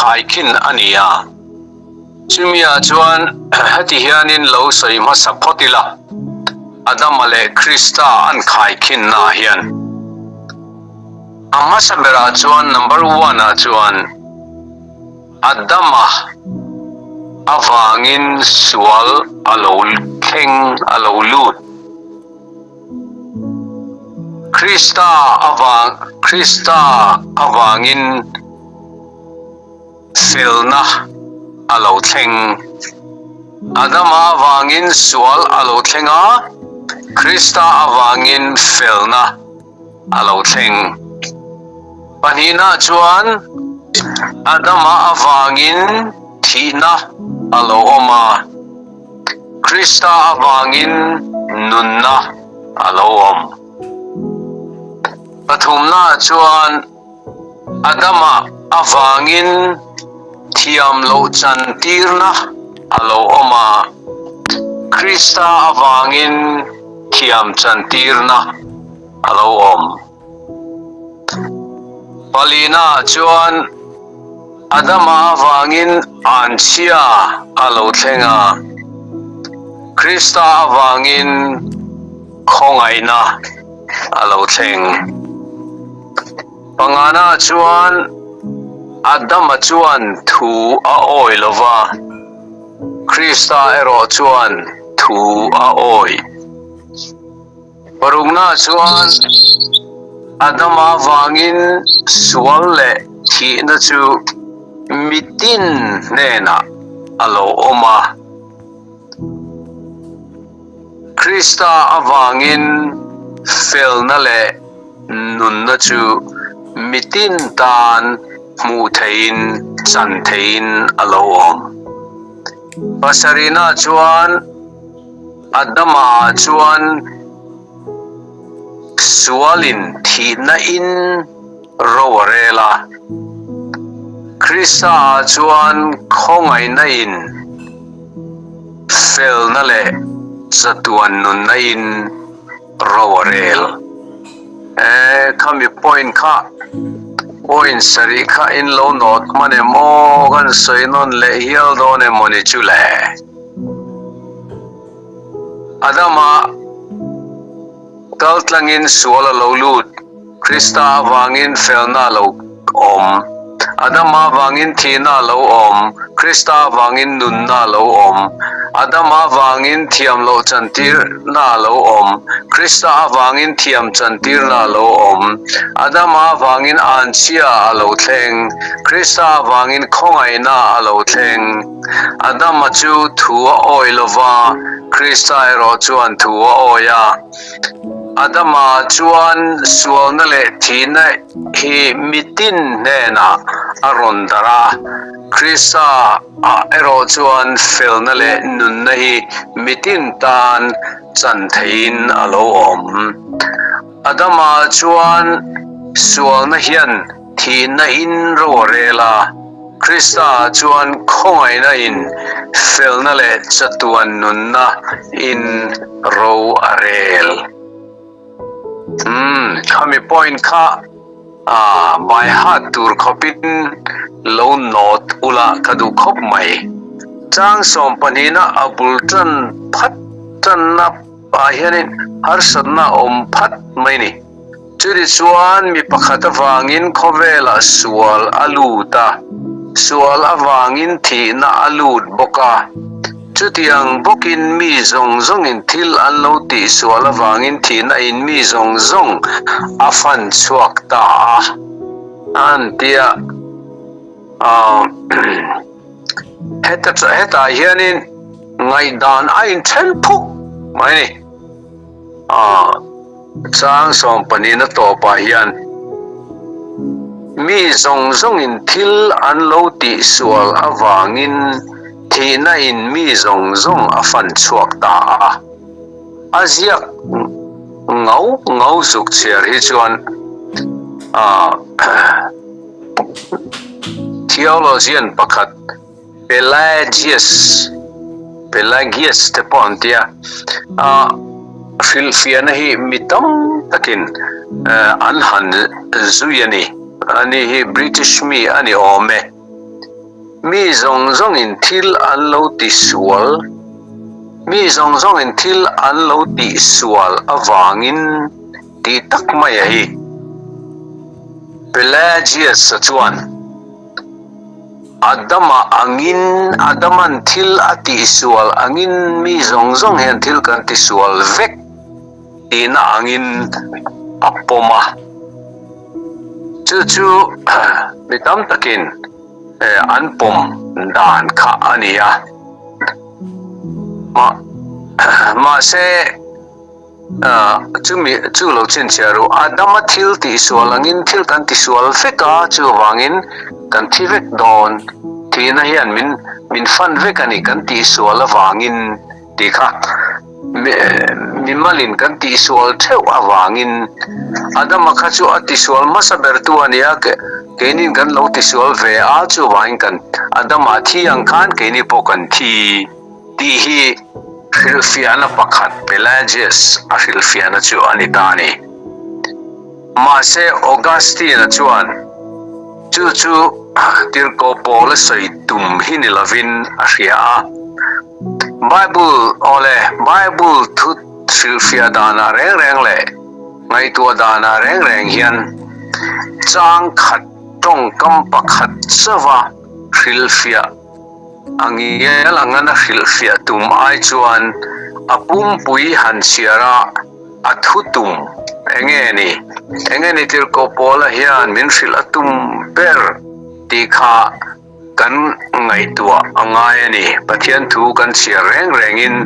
khaikhin a ni a. Chumi-ah chuan heti hianin lo sawi hmasa phawt ila, Adama leh Krista an khaikhinnaah hian a hmasa berah chuan number one-ah chuan Adama avangin sual a lo thleng, a lo lut. Krista avang Krista avangin Felna a lo thleng. Adama avangin sual a lo thleng a, Krista avangin felna a lo thleng. Pahnihna chuan Adama avangin thihna a lo awm a, Krista avangin nunna a lo awm. Pathumna chuan Adama avangin thiam loh chantirna a lo awm a, Krista avangin thiam chantirna a lo awm. Palina chuan Adama avangin anchhia a lo thleng a, Krista avangin khawngaihna a lo thleng. Pangana chuan Adama chuan thu a awi lo va, Krista erawh chuan thu a awi. Parukna chuan Adama vangin sual leh thihna chu mitin hnenah a lo awm a. Krista avangin felna leh nunna chu mitin tan hmuh theihin chan theihin a lo awm. Pasarihna chuan Adama chuan sualin thihna in ro a rel a. Krista ah chuan khawngaihna in felna leh chatuan nunna in ro a rel. E, khami point kha, point sarih kha in lo nawt hman em aw, kan sawi nawn leh hial dawn em mawni chu le? Adama kal tlangin sual a lo lut. Krista avangin felna a lo awm. Adama avangin thihna a lo awm. Krista avangin nunna a lo awm. Adama avangin thiam loh chantirna a lo awm. Krista avangin thiam chantirna a lo awm. Adama avangin anchhia a lo thleng. Krista avangin khawngaihna a lo thleng. Adama chu thu a awi lo va, Krista erawh chuan thu a awi a. Adama chuan sualna leh thihna hi mitin hnenah a rawn darh a, Krista ah erawh chuan felna leh nunna hi mitin tan chan theihin a lo awm. Adama chuan sualna hian thihna in ro a rel a, Krista ah chuan khawngaihna in felna leh chatuan nunna in ro a rel. Umm, khami point kha ah by heart tur khawpin lo nawt ula ka duh khawp mai. Chang sawmpahnihna a bul tan phat tanna ah hianin harsatna a awm phat mai ni. Chutih chuan mi pakhat avangin khawvelah sual a lut a, sual avangin thihna a lut bawk a. Chutiang bawkin mi zawng zawngin thil an lo tih sual avangin thihna in mi zawng zawng a fan chhuak ta a, an ti a. Hetah hianin ngaihdan a inthen phuk mai a ni. Chang sawmpahnihna tawpah hian mi zawng zawngin thil an lo tihsual avangin thihna in mi zawng zawng a fan chhuak ta a. A ziak ngau ngau zuk chhiar hi chuan theologian pakhat Pelagius, Pelagius te pawh an tia, a hrilhfiahna hi mi tam takin an han zui a ni. Ani hi British mi a ni awm e. Mi zawng zawngin thil an lo ti sual, Mi zawng zawngin thil an lo tih sual avangin tih tak mai a hi. Pelagius-a chuan Adama angin, Adaman thil a tih sual angin mi zawng zawng hian thil kan ti sual vek tihna angin a pawm a. Chu chu mi tam takin an pawm dan kha a ni a. Mahse, chumi chu lo chhinchhiah ru. Adama thil tihsual angin thil kan tisual vek a, chuvangin kan thi vek dawn. Thihna hian min min fan vek a ni, kan tihsual avangin tih kha. Mimalin kan tihsual theuh avangin Adama kha chu a tisual hmasa bertu a ni a, keinin kan lo tisual ve a, chuvangin kan Adama thi ang khan keini pawh kan thi tih hi hrilhfiahna pakhat Pelagius a hrilhfiahna chu a ni ta a ni. Mahse Augustine-a chuan chu chu tirhkoh Paula sawi tum hi ni lovin a hria a. Bible, Awle, Bible thu hrilhfiah danah reng reng leh ngaihtuah danah reng reng hian chang khat tawngkam pakhat chauha hrilhfiah a ngial anga na hrilhfiah tum ai chuan a pumpui han chhiar a, a thu tum enge ni? Enge ni tirhkoh Paula hian min hrilh a tum ber tih kha Kan ngaihtuah a ngai a ni. Pathian thu kan chhiar reng rengin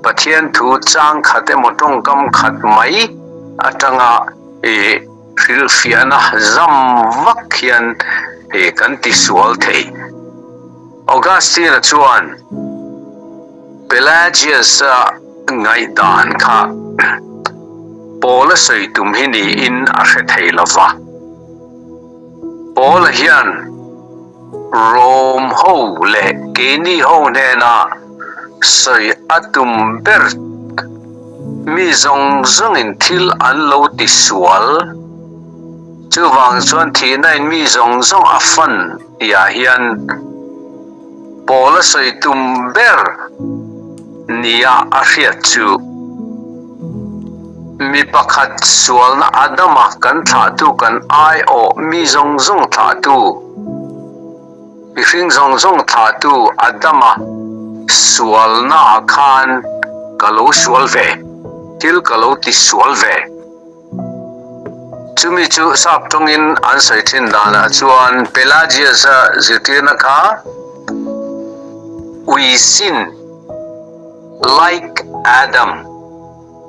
Pathian thu chang khat emaw tawngkam khat mai atanga i hrilhfiahna zam vak hian kan tisual thei. Augustine-a chuan Pelagius-a ngaihdan kha Paula sawi tum hi niin a hre thei lo va. Paula hian Rom ho leh keini ho hnena sawi a tum ber mi zawng zawngin thil an lo ti sual. Chuvang chuan thihnain mi zawng zawng a fan tihah hian Paula sawi tum ber nia a hriat chu mi pakhat sualna Adama kan thlahtu kan aiawh mi zawng zawng thlahtu, mihring zawng zawng thlahtu Adama sualnaah khan ka lo sual ve, thil ka lo ti sual ve. Chumi chu sap tawngin an sawi thin danah chuan Pelagius-a zirtirna kha We sin like Adam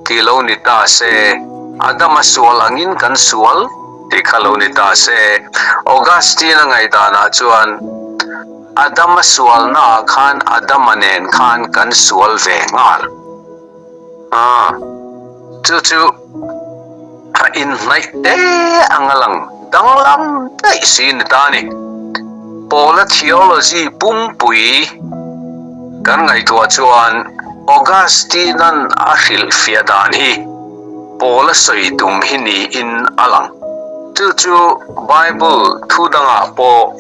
tih lo ni ta se, Adama sual angin kan sual tih kha lo ni ta se. Augustine-a ngaihdanah chuan Adama sualnaah khan Adama nen khan kan sual ve nghal. A, chu chu a inhnaih te ang a lang danglam daih si ni ta a ni. Paula theology pumpui kan ngaihtuah chuan Augustine-a'n a hrilhfiah dan hi Paula sawi tum hi niin a lang. Chu chu Bible thu dangah pawh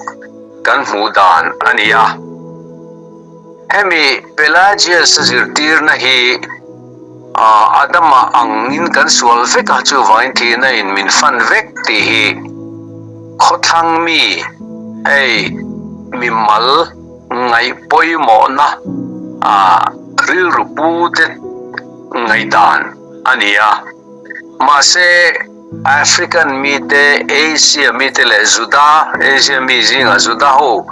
kan hmuh dan a ni a. Hemi Pelagius-a zirtirna hi Adama angin kan sual vek a, chuvangin thihna in min fan vek tih hi khawthlang mi hei mimal ngaih pawimawhna rilru pute ngaihdan a ni a. Mahse, African mite, Asia mite leh Juda, Asia mi zinga Juda ho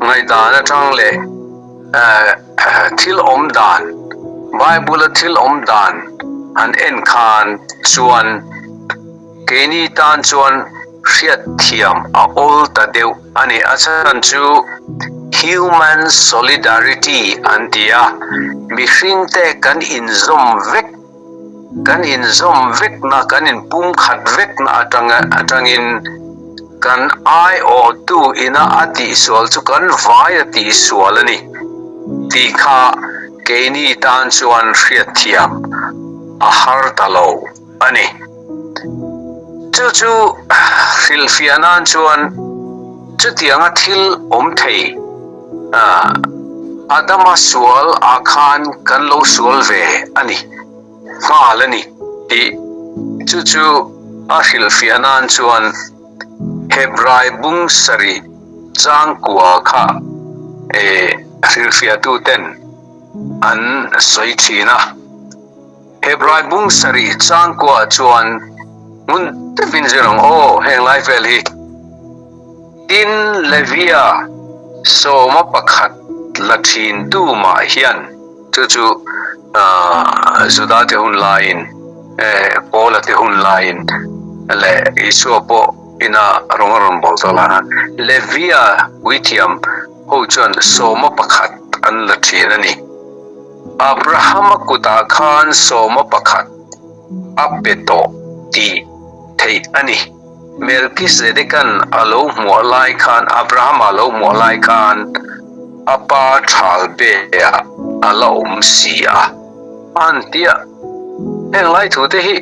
ngaihdan atang leh thil awm dan, Bible-a thil awm dan han en khan chuan keini tan chuan hriatthiam a awl ta deuh a ni. A chhan chu human solidarity an ti a, mihringte kan inzawm vek. Kan inzawm vekna, kan inpumkhat vekna atanga atangin kan aiawhtu ina a tihsual chu kan vai a tihsual a ni tih kha keini tan chuan hriatthiam a har ta lo a ni. Chu chu hrilhfiah nan chuan. Chutianga thil awm thei Adama sual ah khan kan lo sual ve a ni, nghal a ni tih chu chu a hrilhfiah nan chuan Hebrai bung sarih changkua kha hrilhfiahtuten an sawi thin a. Hebrai bung sarih changkua chuan hmun deuhin zir ang aw, heng lai vel hi. Tin, Levia sawma pakhat la thin tu mah hian chu chu Juda te hun laiin, Paula te hun laiin leh Isua pawh ina rawng a rawn bawl tawh lah khan Levia puithiam ho chuan sawma pakhat an la thin a ni. Abrahama kutah khan sawma pakhat a pe tawh tih theih a ni. Melkizedekan a lo hmuah lai khan, Abrahama a lo hmuah lai khan a pa thal beah a la awm si a, an ti a. Heng lai thute hi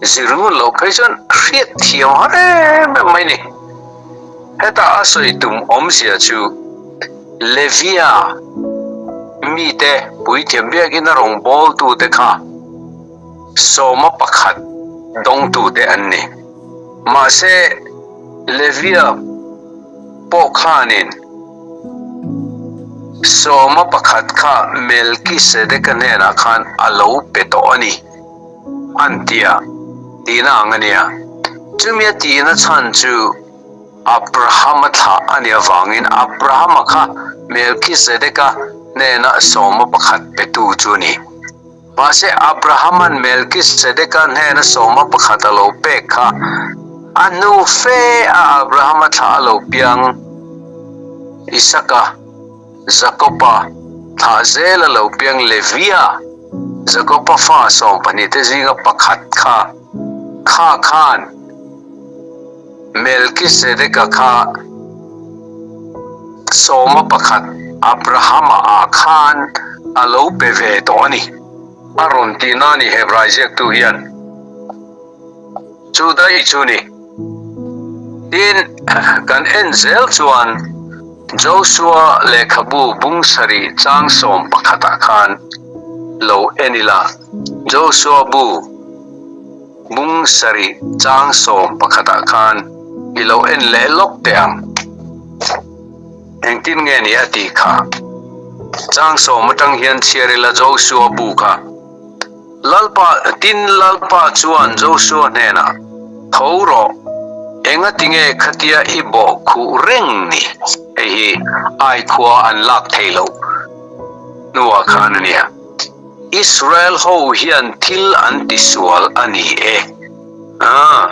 zir ngun loh phei chuan hriat thiam har em em mai ni. Heta a sawi tum awmzia chu Levia mite puithiam biakin a rawngbawltute kha sawma pakhat dawngtute an ni. Mahse, Levia pawh khanin sawma pakhat kha Melkisedeka hnenah khan a lo pe tawh a ni, an ti a, tihna ang a nia. Chumi a tihna chhan chu Abrahama thlah a nih avangin Abrahama kha Melkisedeka hnena sawma pakhat petu chu a ni. Mahse, Abrahama'n Melkisedeka hnena sawma pakhat a lo pek kha a hnu fe a Abrahama thlah a lo piang Isaka, Jakoba thlah zel a lo piang Levia, Jakoba fa sawmpahnihte zinga pakhat kha, kha khan Melkisedeka kha sawma pakhat Abrahama ah khan a lo pe ve tawh a ni. A rawn tih na ni Hebrai ziaktu hian chu daih chu ni. Tin, kan en zel chuan Josua lehkhabu bung sarih chang sawm pakhatah khan lo en ila, Josua bu, Bung sarih chang sawm pakhatah khan i lo en leh lawk teh ang. Engtin nge ni a tih kha? Chang sawm atang hian chhiar ila Joshua bu kha. Lalpa, tin Lalpa chuan Joshua hnenah, Tho rawh, engatinge khatia i bawh khuh reng ni? Hei hi ai khua an lak thei loh hnuah khan a nia. Israel ho hian thil an ti sual a ni e. Aa,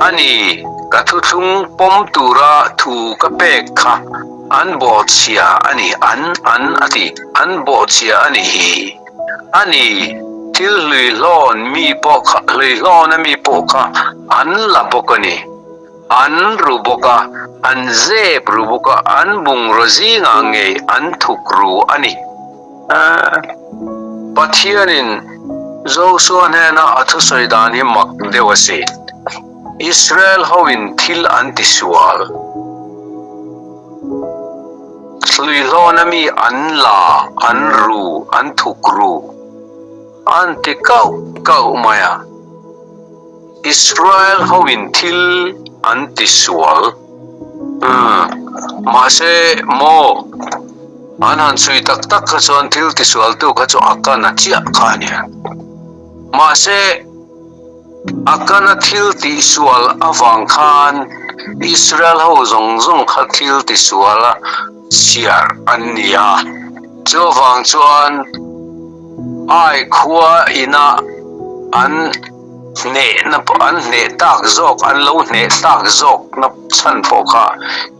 a ni, ka thuthlung pawm tura thu ka pek kha an bawhchhia a ni, an, an a ti, an bawhchhia a ni hi. A ni, thil hluihlawn mi pawh kha, hluihlawna mi pawh kha an la bawk a ni. An ru bawk a, an zep ru bawk a, an bungraw zingah ngei an thuk ru a ni. Pathianin Josua hnena a thusawi dan hi mak deuh a si. Israel hoin thil an ti sual. Hluihlawna mi an la, an ru, an thuk ru. An ti kauh kauh mai a. Israel hoin thil an ti sual. Umm, mahse maw, an han chhui tak tak kha chuan thil ti sualtu kha chu a kana chiah kha a nia. Mahse, a kana thil tih sual avang khan Israel ho zawng zawng kha thil ti sual a chhiar an ni a. Chuvang chuan Ai khua ina an hnehna pawh an hneh tak zawk, an lo hneh tak zawkna chhan pawh kha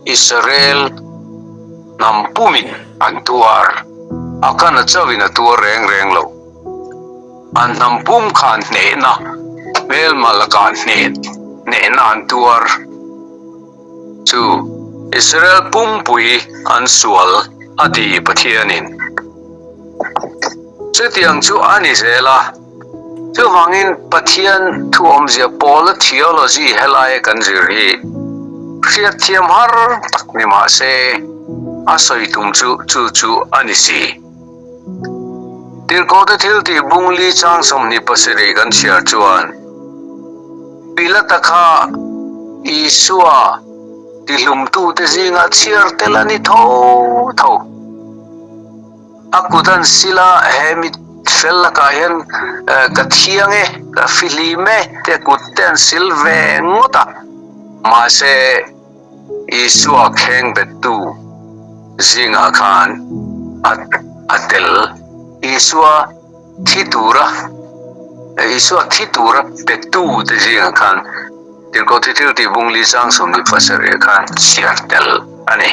Israel hnam pumin an tuar. A kana chauhin a tuar reng reng lo. An hnam pum khan hnehna, hmelma lakah hneh, hnehna an tuar. Chu Israel pumpui an sual a ti Pathianin. Chutiang chu a ni zel a. Chuvangin Pathian thu awmzia Paula theology helaia kan zir hi Hriatthiam har tak ni mah se, a sawi tum chu chu chu a ni si. Tirhkohte thil tih bung li chang 27 kan chhiar chuan, Pilata kha Isua tihlumtute zingah chhiar tel a ni tho tho. A kut an sil a, he mi fel lakah hian ka thiang e, ka fihlim e tia kut te an sil ve ngawt a. Mahse, Isua kheng bettu zingah khan a tel. Isua thi tura Isua thi tura petu te zingah khan Tirhkoh Thithil tih bung li chang 27 khan chhiar tel a ni.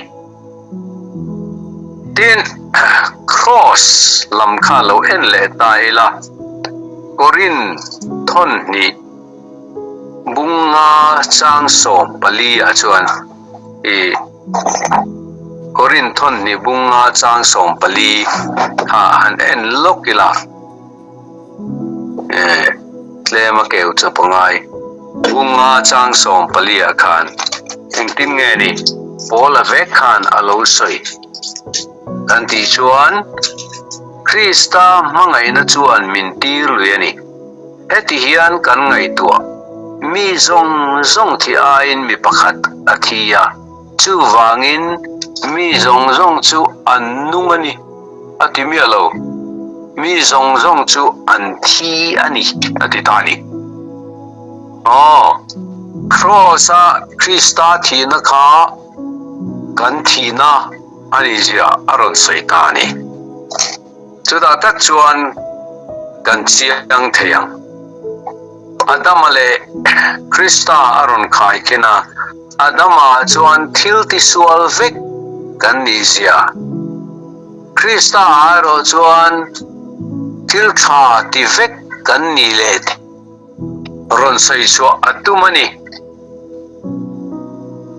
Tin, Kraws lam kha lo en leh ta ila, Korin thawn hnih bung nga chang 14 ah chuan i Korin thawn hnih bung nga chang 14 kha han en lawk ila. Eh, tlem a keu chawp a ngai. Bunga chang 14 ah khan engtin nge ni Paula vek khan a lo sawi kan tih chuan Krista hmangaihna chuan min tir lui a ni. Heti hian kan ngaihtuah, mi zawng zawng thi aiin mi pakhat a thi a, chuvangin mi zawng zawng chu an nung a ni. A ti miah lo. Mi zawng zawng chu an thi a ni, a ti ta a ni. Aw, Kraws-a Krista thihna kha kan thihna a nih zia a rawn sawi ta a ni. Chutah tak chuan kan chiang thei ang. Adama leh Krista a rawn khaikhin a. Adama chuan thil tisual vek kan nih zia, Krista ah erawh chuan thil tha ti vek kan nih leh rawn sawi chhuah a tum a ni.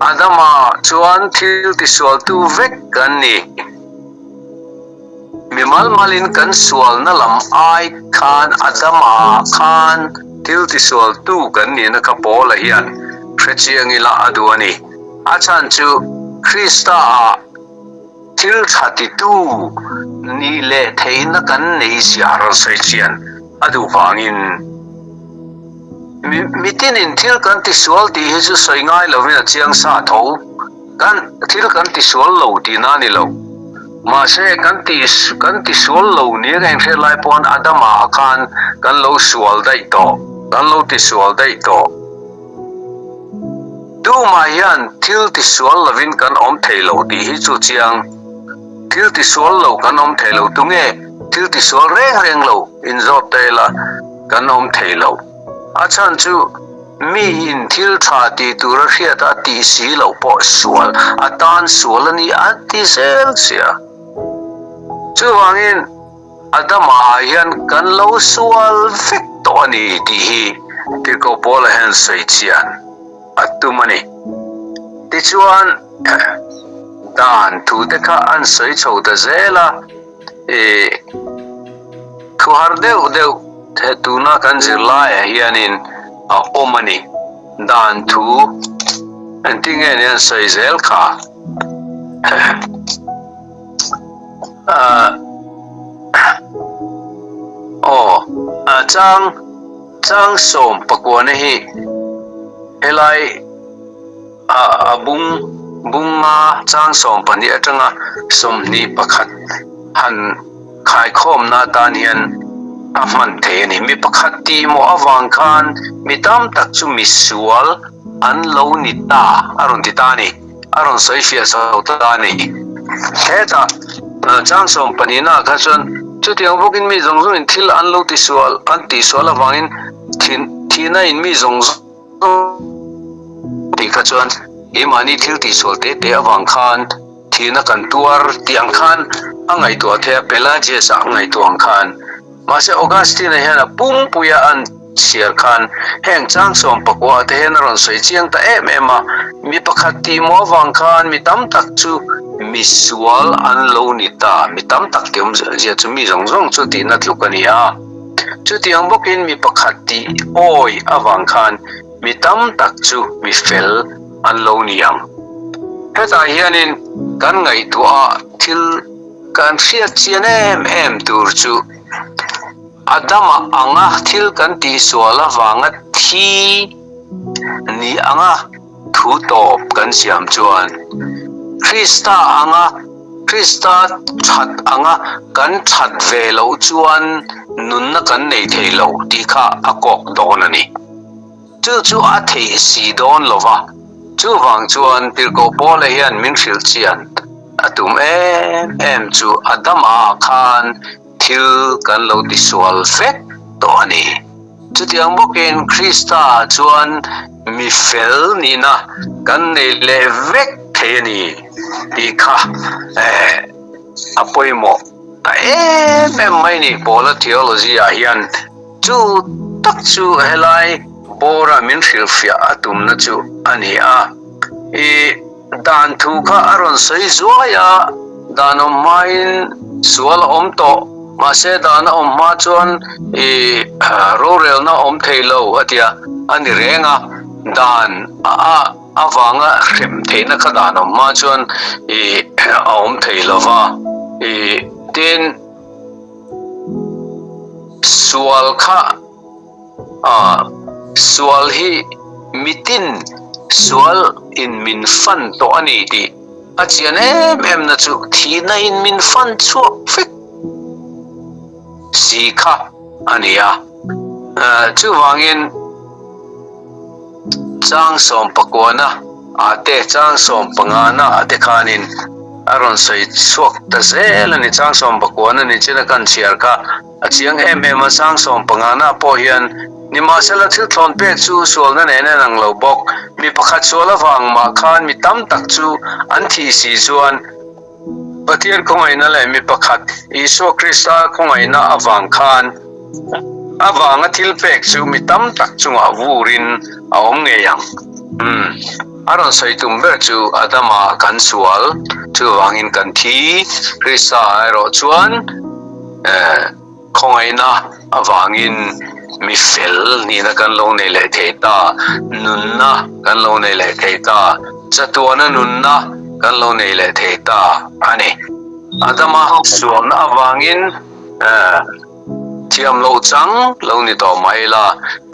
Adama chuan thil tisualtu vek kan ni. Mi mal malin kan sualna lam ai khan Adama khan thil tisualtu kan nihna kha Paula hian hrechiang ila a duh a ni. A chhan chu Krista-ah thil tha titu nih leh theihna kan nei zia rawn sawi chian a duh vangin. Mitinin thil kan tisual tih hi chu sawi ngai lovin a chiang sa tho. Kan thil kan tisual lo tihna a ni lo. Mahse, kan ti kan tisual lo nia ka inhriat lai pawn Adama ah khan kan lo sual daih tawh, kan lo tisual daih tawh. Tumah hian thil tisual lovin kan awm thei lo tih hi chu chiang. Thil tisual lo kan awm thei lo. Tunge thil tisual reng reng lo inzawt ta ila kan awm thei lo. A chhan chu. Mi in thil tha tih tur a hriat a tih si loh pawh sual a tan sual a ni a ti zel sia. Chuvangin Adama ah hian kan lo sual vek tawh a ni tih hi Tirhkoh Paula hian sawi chian a tum a ni. Tichuan dan thu te kha an sawi chho ta zel a. I thu har deuh deuh he tuna kan zirlaiah hianin a awm a ni. Dan thu engtin nge ni an sawi zel kha? Aw, chang chang 19 hi helai A bung bunga chang 12 atanga 21 han khaikhawmna atan hian a hman thei a ni. Mi pakhat tih mawh avang khan mi tam tak chu mi sual an lo ni ta a rawn ti ta a ni. A rawn sawi fiah chho ta a ni. Hetah chang 12 ah kha chuan chutiang bawkin mi zawng zawngin thil an lo tisual an tihsual avangin thihna in mi zawng zawng Tih kha chuan keimahni thil tihsual te te avang khan thihna kan tuar tih ang khan a ngaihtuah thei a, Pelagius-a a ngaihtuah ang khan. Mahse Augustine-a hian a pumpuia an chhiar khan heng chang 19 ah te hian a rawn sawi chiang ta em em a, mi pakhat tih maw avang khan mi tam tak chu misual an lo ni ta, mi tam tak tih awmzia chu mi zawng zawng chu tihna tluk a ni a. Chutiang bawkin mi pakhat tih awi avang khan mi tam tak chu mi fel an lo ni ang. Hetah hianin kan ngaihtuah a thil kan hriat chian em em tur chu Adama anga thil kan tihsual avanga thi ni anga thu tawp kan siam chuan Krista anga Krista that anga kan that ve loh chuan nunna kan nei thei lo tih kha a kawk dawn a ni. Chu chu a theih si dawn lo va, chuvang chuan Tirhkoh Paula hian min hrilh chian a tum em em chu Adama khan thil kan lo tisual vek tawh a ni. Chutiang bawkin Krista chuan mi fel nihna kan nei leh vek thei a ni tih kha a pawimawh ta em em mai ni Paula theology ah hian. Chu tak chu helai bawra min hrilhfiah a tumna chu a ni a. I dan thu kha a rawn sawi zuai a, dan awm hmain sual a awm tawh, mahse dan a awm hma chuan i rorelna a awm thei lo a tia, a ni reng a, dan a avanga hrem theihna kha dan awm hma chuan i a awm thei lo va, i tin. Sual kha ah sual hi mitin sual in min fan tawh a ni tih a chian em em na chu thihna in min fan chhuak vek si kha a ni a. Chuvangin. Chang sawmpakuana ah te, chang sawmpangana ah te khanin a rawn sawi chhuak ta zel a ni. Chang sawmpakuana ni chin a kan chhiar kha a chiang em em a, chang sawmpangana pawh hian nimahsela thil thlawn pek chu sualna nen a inang lo bawk. Mi pakhat sual avang mah khan mi tam tak chu an thih si chuan Pathian khawngaihna leh mi pakhat Isua Krista khawngaihna avang khan avanga thil pek chu mi tam tak chungah vurin a awm ngei ang. Umm, a rawn sawi tum ber chu Adama kan sual, chuvangin kan thi, Krista erawh chuan eh, Khawngaihna avangin mi fel nihna kan lo nei leh thei ta, nunna kan lo nei leh thei ta, chatuana nunna kan lo nei leh thei ta a ni. Adama sualna avangin thiam loh chang lo ni tawh mah ila,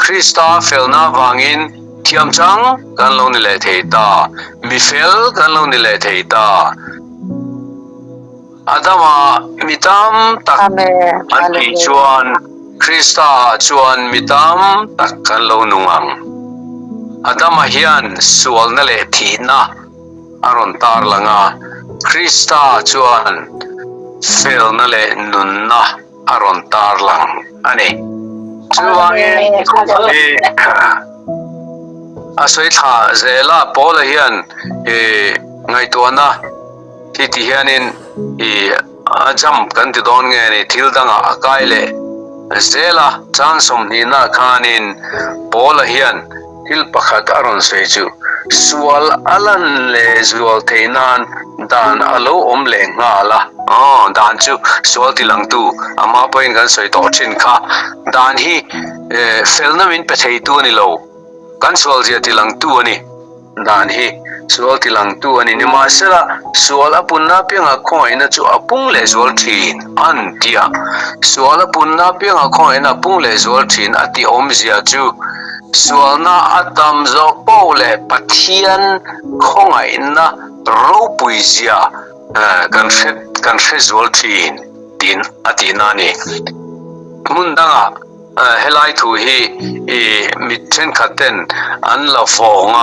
Krista felna avangin thiam chang kan lo ni leh thei ta, mi fel kan lo ni leh thei ta. Adama mi tam tak an tih chuan Krista ah chuan mi tam tak kan lo nung ang. Adama hian sualna leh thihna a rawn tarlang a, Krista chuan felna leh nunna a rawn tarlang a ni. Chuvangin i a sawi thla zel a, Paula hian i ngaihtuahna Khi ti hianin i a jump kan ti dawn nge ni thil dangah a kai leh zel a, chang sawmhnihna khanin Paula hian thil pakhat a rawn sawi chu sual a lan leh zual theih nan dan a lo awm leh nghal a. Aw, dan chu sual ti langtu amah pawhin kan sawi tawh thin kha, dan hi felna min pe theitu a ni lo, kan sualzia ti langtu a ni. Dan hi sual tilangtu a ni. Nimahsela, sual a punna apiangah khawngaihna chu a pung leh zual thin an ti a. Sual a punna apiangah khawngaihna a pung leh zual thin a tih awmzia chu sualna a tam zawk poh leh Pathian khawngaihna ropuizia kan hre kan hre zual thin tiin a tihna a ni. Hmun dangah. Helai thu hi i mi thenkhat ten an la vawng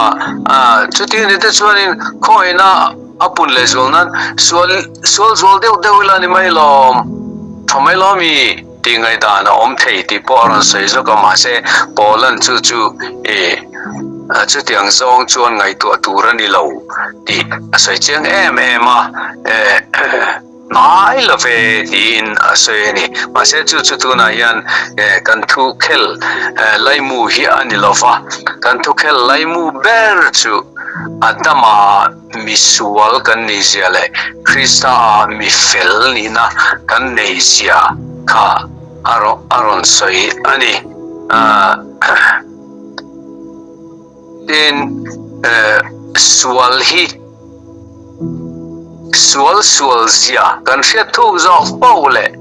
a, chuti ni te chuanin khawngaihna a pun leh zual nan sual sual zual deuh deuh ila ni mai lawm, tha mai lawm i tih ngaihdan a awm thei tih pawh a rawn sawi zawk a, mahse Paulan chu chu i chutiang zawng chuan ngaihtuah tur a ni lo tih a sawi chiang em em a. Hnai lo ve tiin a sawi a ni. Mahse chu chu tunah hian kan thu khel laimu hi a ni lo va, kan thu khel laimu ber chu Adama misual kan nih zia leh Krista ah mi fel nihna kan nei zia kha a rawn sawi a ni. Tin, sual hi. Sual sual zia kan hriat thuk zawk poh leh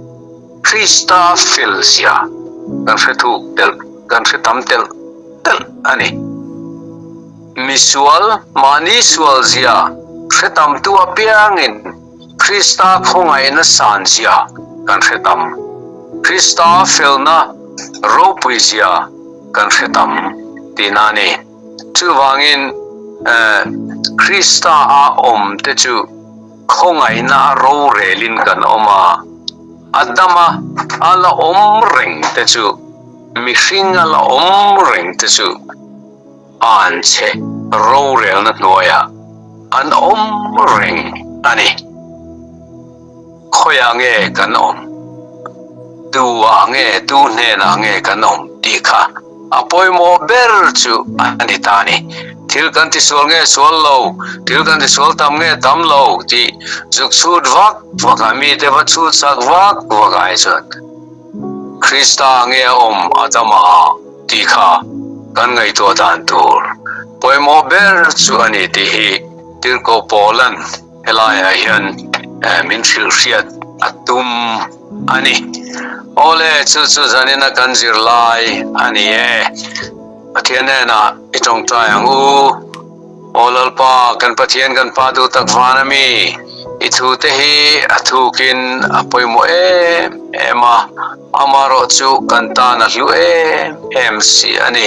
Krista fel zia kan hre thuk telh, kan hre tam telh telh a ni. Misual mahni sual zia hre tamtu apiangin Krista khawngaihna san zia kan hre tam. Krista felna ropui zia kan hre tam tihna a ni. Chuvangin, Krista a awm te chu khawngaihna a rorelin kan awm a, Adama a la awm reng te chu, mihring a la awm reng te chu anchhe rorelna hnuaiah an awm reng a ni. Khawiah nge kan awm? Tu ah nge, tu hnenah nge kan awm tih kha a pawimawh ber chu a ni ta a ni. Thil kan tisual nge sual lo, thil kan tisual tam nge tam lo tih zuk chhut vak vak a, mite va chhut sak vak vak ai chuan Krista nge a awm a dam a tih kha kan ngaihtuah dan tur pawimawh ber chu a ni tih hi Tirhkoh Paula'n Helaiah hian min hrilh hriat a tum a ni. Awle, chu chu zanina kan zirlai a ni e. Pathian hnenah i tawngtai ang u. Aw Lalpa, kan Pathian kan Pa duh tak van a mi, i thu te hi a thukin a pawimawh em em a, amaherawh chu kan tan a hlu em em si a ni.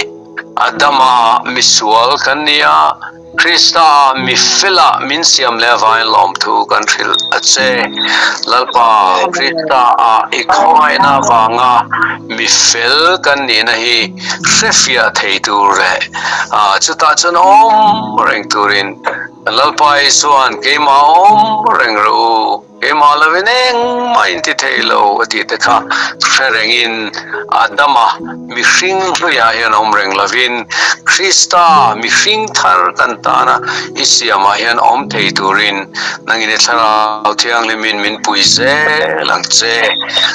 Adama misual kan ni a. Krista mi fela min siam leh avangin lawmthu kan hrilh a che. Lalpa, Krista ah i khawngaihna avanga mi fel kan nihna hi hrefiah thei tur leh chutah chuan awm reng turin Lalpa Isua'n keimah awm reng rawh u. Keimah lovin engmah in ti thei lo a tih te kha hre rengin Adama mihring hluiah hian awm reng lovin Krista mihring thar kan tana i siamah hian awm thei turin nangin i Thlarau Thianghlimin min pui zel ang che.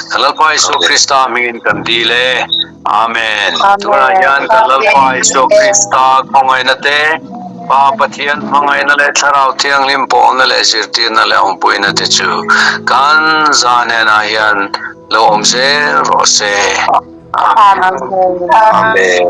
Kan Lalpa Isua Krista hmingin kan dil e. Amen. Tunah hian kan Lalpa Isua Krista khawngaihna te, Pa Pathian hmangaihna leh Thlarau Thianghlim pawlna leh zirtirna leh awmpuina te chu kan za hnenah hian lo awm zel rawh se. Amen. Amen.